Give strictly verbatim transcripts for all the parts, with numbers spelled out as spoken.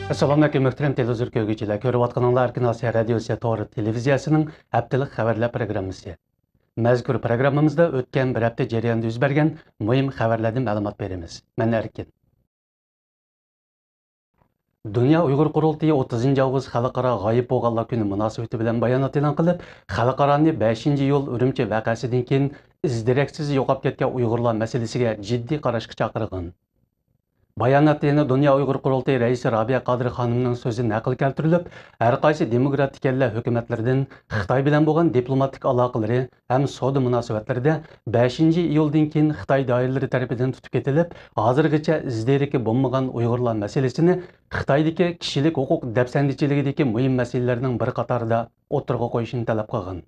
ئەسسالامۇئەلەيكۇم، مۆھتەرەم تېلېۋىزور كۆرگۈچىلەر. كۆرۈۋاتقىنىڭلار ئەركىن ئاسىيا رادىيوسى تور تېلېۋىزىيەسىنىڭ ھەپتىلىك خەۋەرلەر پروگراممىسى. مەزكۇر پروگراممىمىزدا ئۆتكەن بىر ھەپتە جەريانىدا يۈز بەرگەن مۇھىم خەۋەرلەردىن مەلۇمات بېرىمىز. مەن ئەركىن. دۇنيا ئۇيغۇر قۇرۇلتىيى ئوتتۇزىنچى ئاۋغۇست خەلقئارا غايىب بولغانلار كۈنى مۇناسىۋىتى بىلەن بايانات ئېلان قىلىپ، خەلقئارانى بەشىنچى ئىيۇل ئۈرۈمچى ۋەقەسىدىن كېيىن ئىز-دېرەكسىز يوقاپ كەتكەن ئۇيغۇرلار مەسىلىسىگە جىددىي قاراشقا چاقىرغان. باياناتتا يەنە دۇنيا ئۇيغۇر قۇرۇلتىيى رەئىسى رابىيە قادىر خانىمنىڭ سۆزى نەقىل كەلتۈرۈلۈپ، ھەر قايسى دېموكراتىك ئەللەر ھۆكۈمەتلىرىدىن خىتاي بىلەن بولغان دىپلوماتىك ئالاقىلىرى ھەم سودا مۇناسىۋەتلىرىدە بەشىنچى ئىيۇلدىن كېيىن خىتاي دائىرىلىرى تەرىپىدىن تۇتۇپ كېتىلىپ، ھازىرغىچە ئىز-دېرىكى بولمىغان ئۇيغۇرلار مەسىلىسىنى خىتايدىكى كىشىلىك ھوقۇق دەپسەندىچىلىكىدىكى مۇھىم مەسىلىلەرنىڭ بىر قاتارىدا ئوتتۇرىغا قويۇشنى تەلەپ قىلغان.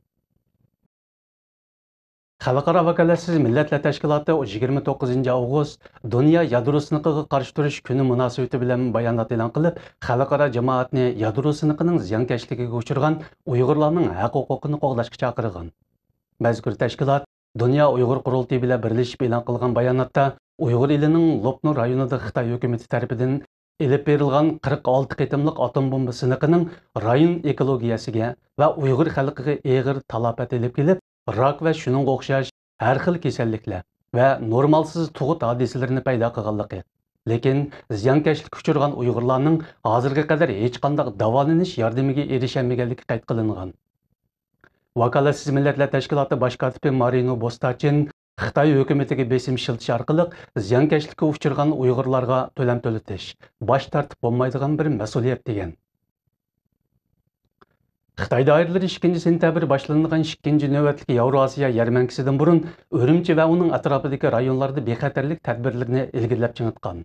خەلقئارا ۋاكالەتسىز مىللەتلەر تەشكىلاتى يىگىرمە توققۇزىنچى ئاۋغۇست دۇنيا يادرو سىنىقىغا قارشى تۇرۇش كۈنى مۇناسىۋىتى بىلەن بايانات ئېلان قىلىپ، خەلقئارا جامائەتنى يادرو سىنىقىنىڭ زىيانكەشلىكىگە ئۇچرىغان ئۇيغۇرلارنىڭ ھەق ھوقۇقىنى قوغداشقا چاقىرغان. مەزكۇر تەشكىلات دۇنيا ئۇيغۇر قۇرۇلتىيى بىلەن بىرلىشىپ ئېلان قىلغان باياناتتا، ئۇيغۇر ئېلىنىڭ لوپنۇر رايونىدا خىتاي ھۆكۈمىتى تەرىپىدىن ئېلىپ بېرىلغان قىرىق ئالتە قېتىملىق ئاتوم بومبا سىنىقىنىڭ رايون ئېكولوگىيەسىگە ۋە ئۇيغۇر خەلقىگە ئېغىر تالاپەت ئېلىپ كېلىپ، راك ۋە شۇنىڭغا ئوخشاش ھەر خىل كېسەللىكلەر ۋە نورمالسىز تۇغۇت ھادىسىلىرىنى پەيدا قىلغانلىقى، لېكىن زىيانكەشلىككە ئۇچرىغان ئۇيغۇرلارنىڭ ھازىرغا قەدەر ھېچقانداق داۋالىنىش ياردىمىگە ئېرىشەلمىگەنلىكى قەيت قىلىنغان. ۋاكالەتسىز مىللەتلەر تەشكىلاتى باش كاتىپى مارىنو بوستاچىن خىتاي ھۆكۈمىتىگە بېسىم ئىشلىتىش ئارقىلىق زىيانكەشلىككە ئۇچرىغان ئۇيغۇرلارغا تۆلەم تۆلىتىش باش تارتىپ بولمايدىغان بىر مەسئۇلىيەت، دېگەن. خىتاي دائىرىلىرى ئىككىنچى سېنتەبىر باشلىنىدىغان ئىككىنچى نۆۋەتلىك ياۋراسىيا يەرمەنكىسىدىن بۇرۇن ئۈرۈمچى ۋە ئۇنىڭ ئەتراپىدىكى رايونلاردا بىخەتەرلىك تەدبىرلىرىنى ئىلگىرىلەپ چىڭىتقان.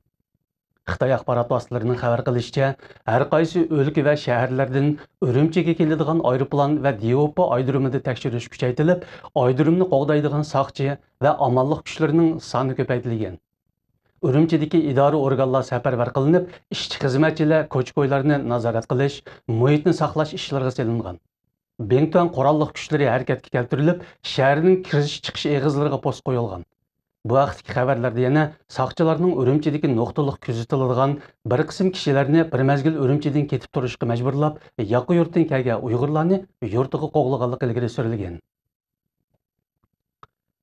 خىتاي ئاخبارات ۋاسىتىلىرىنىڭ خەۋەر قىلىشىچە، ھەر قايسى ئۆلكە ۋە شەھەرلەردىن ئۈرۈمچىگە كېلىدىغان ئايروپىلان ۋە دىئوپا ئايرودرومىدا تەكشۈرۈش كۈچەيتىلىپ، ئايرودرومنى قوغدايدىغان ساقچى ۋە ئامانلىق كۈچلىرىنىڭ سانى كۆپەيتىلگەن. ئۈرۈمچىدىكى ئىدارە ئورگانلار سەپەرۋەر قىلىنىپ، ئىشچى-خىزمەتچىلەر كوچا-كويلارنى نازارەت قىلىش، مۇھىتنى ساقلاش ئىشلىرىغا سېلىنغان. بىڭتۈەن قوراللىق كۈچلىرى ھەرىكەتكە كەلتۈرۈلۈپ، شەھەرنىڭ كىرىش-چىقىش ئېغىزلىرىغا پوست قويۇلغان. بۇ ھەقتىكى خەۋەرلەردە يەنە ساقچىلارنىڭ ئۈرۈمچىدىكى نۇقتىلىق كۆزىتىلىدىغان بىر قىسىم كىشىلەرنى بىر مەزگىل ئۈرۈمچىدىن كېتىپ تۇرۇشقا مەجبۇرلاپ، ياقا يۇرتتىن كەلگەن ئۇيغۇرلارنى يۇرتىغا قوغلىغانلىقى ئىلگىرى سۈرۈلگەن.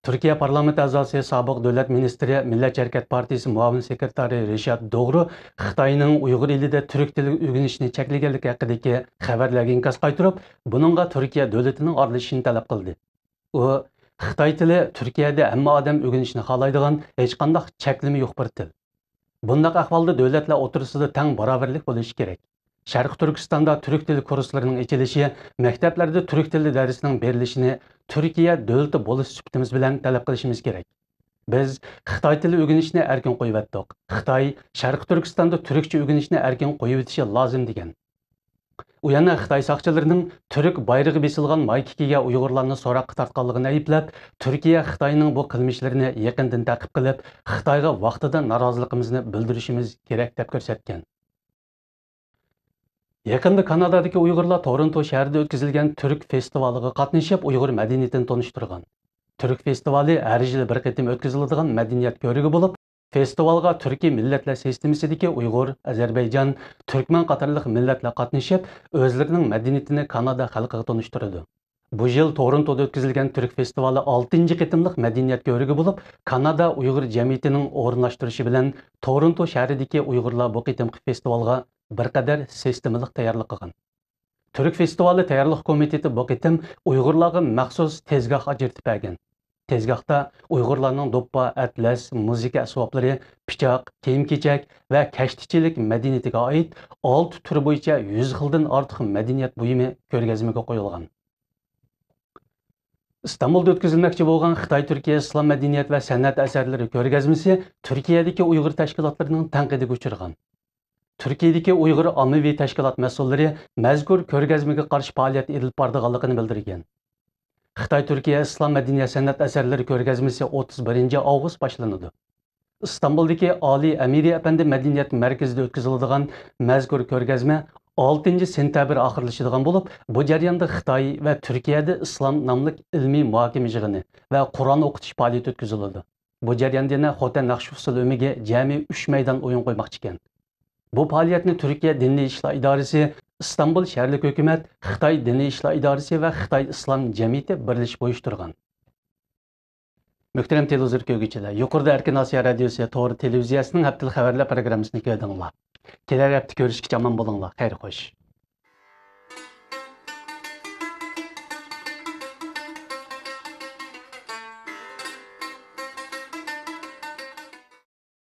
تۈركىيە پارلامېنت ئەزاسى، سابىق دۆلەت مىنىستىرى، مىللەتچى ھەرىكەت پارتىيىسى مۇئاۋىن سېكرېتارى رىشات دوغرۇ خىتاينىڭ ئۇيغۇر ئېلىدە تۈرك تىلى ئۆگىنىشنى چەكلىگەنلىكى ھەققىدىكى خەۋەرلەرگە ئىنكاس قايتۇرۇپ، بۇنىڭغا تۈركىيە دۆلىتىنىڭ ئارىلىشىشىنى تەلەپ قىلدى. ئۇ، خىتاي تىلى تۈركىيەدە ھەممە ئادەم ئۆگىنىشنى خالايدىغان ھېچقانداق چەكلىمە يوق بىر تىل. بۇنداق ئەھۋالدا دۆلەتلەر ئوتتۇرىسىدا تەڭ باراۋەرلىك بولۇشى كېرەك. شەرقىي تۈركىستاندا تۈرك تىلى كۇرسلىرىنىڭ ئېچىلىشى، مەكتەپلەردە تۈرك تىلى دەرسىنىڭ بېرىلىشىنى تۈركىيە دۆلىتى بولۇش سۈپىتىمىز بىلەن تەلەپ قىلىشىمىز كېرەك. بىز خىتاي تىلى ئۆگىنىشنى ئەركىن قويۇۋەتتۇق. خىتاي شەرقىي تۈركىستاندا تۈركچە ئۆگىنىشنى ئەركىن قويۇۋېتىشى لازىم، دېگەن. ئۇ يەنە خىتاي ساقچىلىرىنىڭ تۈرك بايرىقى بېسىلغان مايكا كىيگەن ئۇيغۇرلارنى سوراققا تارتقانلىقىنى ئەيىبلەپ، تۈركىيە خىتاينىڭ بۇ قىلمىشلىرىنى يېقىندىن تەقىب قىلىپ، خىتايغا ۋاقتىدا نارازىلىقىمىزنى بىلدۈرۈشىمىز كېرەك، دەپ كۆرسەتكەن. يېقىندا كانادادىكى ئۇيغۇرلار تورونتو شەھىرىدە ئۆتكۈزۈلگەن تۈرك فېستىۋالىغا قاتنىشىپ، ئۇيغۇر مەدەنىيىتىنى تونۇشتۇرغان. تۈرك فېستىۋالى ھەر يىلى بىر قېتىم ئۆتكۈزۈلىدىغان مەدەنىيەت كۆرۈكى بولۇپ، فېستىۋالغا تۈركىي مىللەتلەر سىستېمىسىدىكى ئۇيغۇر، ئەزەربەيجان، تۈركمەن قاتارلىق مىللەتلەر قاتنىشىپ، ئۆزلىرىنىڭ مەدەنىيىتىنى كانادا خەلقىگە تونۇشتۇرىدۇ. بۇ يىل تورونتودا ئۆتكۈزۈلگەن تۈرك فېستىۋالى ئالتىنچى قېتىملىق مەدەنىيەت كۆرۈكى بولۇپ، كانادا ئۇيغۇر جەمئىيىتىنىڭ ئورۇنلاشتۇرۇشى بىلەن تورونتو شەھىرىدىكى ئۇيغۇرلار بۇ قېتىمقى فېستىۋالغا بىر قەدەر سىستېمىلىق تەييارلىق قىلغان. تۈرك فېستىۋالى تەييارلىق كومىتېتى بۇ قېتىم ئۇيغۇرلارغا مەخسۇس تېزگاھ ئاجرىتىپ بەرگەن. تېزگاھتا ئۇيغۇرلارنىڭ دوپپا، ئەتلەس، مۇزىكا ئەسۋابلىرى، پىچاق، كىيىم-كېچەك ۋە كەشتىچىلىك مەدەنىيىتىگە ئائىت ئالتە تۈر بويىچە يۈز خىلدىن ئارتۇق مەدەنىيەت بۇيۇمى كۆرگەزمىگە قويۇلغان. ئىستانبۇلدا ئۆتكۈزۈلمەكچى بولغان خىتاي-تۈركىيە ئىسلام مەدەنىيەت ۋە سەنئەت ئەسەرلىرى كۆرگەزمىسى تۈركىيەدىكى ئۇيغۇر تەشكىلاتلىرىنىڭ تەنقىدىگە ئۇچرىغان. تۈركىيەدىكى ئۇيغۇر ئاممىۋى تەشكىلات مەسئۇللىرى مەزكۇر كۆرگەزمىگە قارشى پائالىيەت ئېلىپ بارىدىغانلىقىنى بىلدۈرگەن. خىتاي-تۈركىيە ئىسلام مەدەنىيەت سەنئەت ئەسەرلىرى كۆرگەزمىسى ئوتتۇز بىرىنچى ئاۋغۇست باشلىنىدۇ. ئىستانبۇلدىكى ئالىي ئەمىرى ئەپەندى مەدەنىيەت مەركىزىدە ئۆتكۈزۈلىدىغان مەزكۇر كۆرگەزمە ئالتىنچى سېنتەبىر ئاخىرلىشىدىغان بولۇپ، بۇ جەرياندا خىتاي ۋە تۈركىيەدە ئىسلام ناملىق ئىلمىي مۇھاكىمە يىغىنى ۋە قۇرئان ئوقۇتۇش پائالىيىتى ئۆتكۈزۈلىدۇ. بۇ جەرياندا يەنە خوتەن نەخشىفۇسۇل ئۆمىگە جەمئىي ئۈچ مەيدان ئويۇن قويماقچىكەن. بۇ پائالىيەتنى تۈركىيە دىنىي ئىشلار ئىدارىسى، ئىستانبۇل شەھەرلىك ھۆكۈمەت، خىتاي دىنىي ئىشلار ئىدارىسى ۋە خىتاي ئىسلام جەمئىيىتى بىرلىشىپ ئۇيۇشتۇرغان. مۆھتەرەم تېلېۋىزور كۆرگۈچىلەر، يۇقىرىدا ئەركىن ئاسىيا رادىيوسى تور تېلېۋىزىيەسىنىڭ ھەپتىلىك خەۋەرلەر پروگراممىسىنى كۆردۈڭلار. كېلەر ھەپتە كۆرۈشكىچە ئامان بولۇڭلار. خەير خوش.